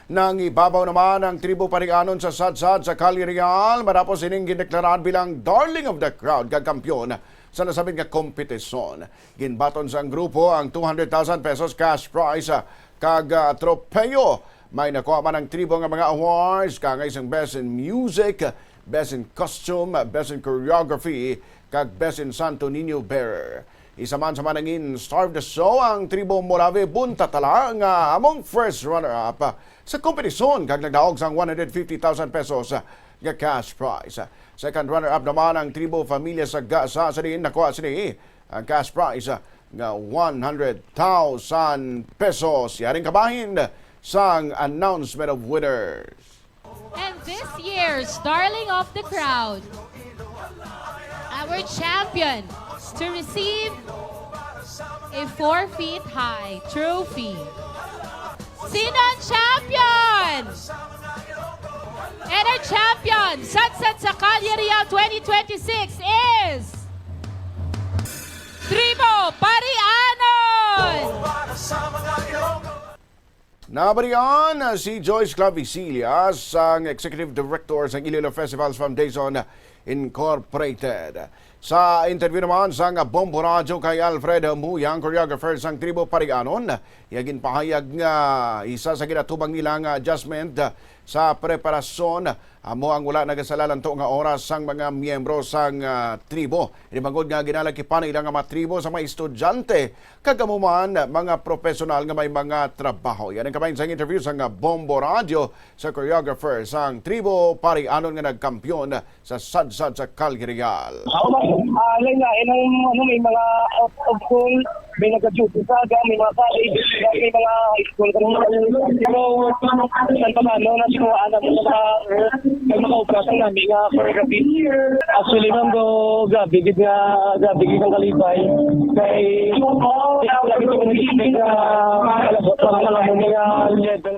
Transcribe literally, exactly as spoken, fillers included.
Nangibabaw naman ang tribo Parianon sa Sadsad sa Calle Real matapos ining gindeklarad bilang darling of the crowd kag kampiyon sa nasabit nga kompetisyon. Ginbaton sang grupo ang two hundred thousand pesos cash prize, ah, kag, ah, tropeyo. May nakuha man ang tribo nga mga awards, kaangay sang Best in Music, Best in Costume, Best in Choreography, kag Best in Santo Niño Bearer. Isa man sa manangin Star of the Show ang tribo Morave Buntatala nga among first runner-up sa kompetisyon kag nagdaog sang one hundred fifty thousand pesos nga cash prize. Second runner-up naman ang tribo Familia sa Gasa, sa diin nakuha sini ang cash prize nga one hundred thousand pesos. Yaring kabahin sang announcement of winners. And this year's darling of the crowd, our champion to receive a four feet high trophy. Sino ang champion? And our champion, Sadsad sa Calle Real twenty twenty-six is Tribo Parianon! Nabarian si Joyce Clavicilla sang Executive Director sang Iloilo Festivals Foundation Incorporated. Sa interview naman sang Bombo Radyo kay Alfred Muyang, choreographer sang Tribo Parianon, iya ginpahayag nga isa sa ginatubang nila nga adjustment sa preparasyon amo ang wala nagasalalanto nga oras sang mga miyembro sang, ah, tribo. Ini bangod nga ginalakipan nila nga mga tribo sa mga estudyante kag amo man mga profesional nga may mga trabaho. Yan ang kabahin sang interview sang Bombo Radyo sa choreographer sang tribo Parianon nga nagkampiyon sa Sadsad sa Calle Real. Ah, lain-lain ang, ano, may mga out of school, may nag-duty sa aga, may mga college, may mga high school. Pero san pa man, no, nasuwaan ang mga, ang mga obra sa nami nga choreography. Actually, ma'am, do, grabe gid nga, grabe gid ang kalipay. Kay, grabe gid ang kalipay nga, mga, mga, mga level.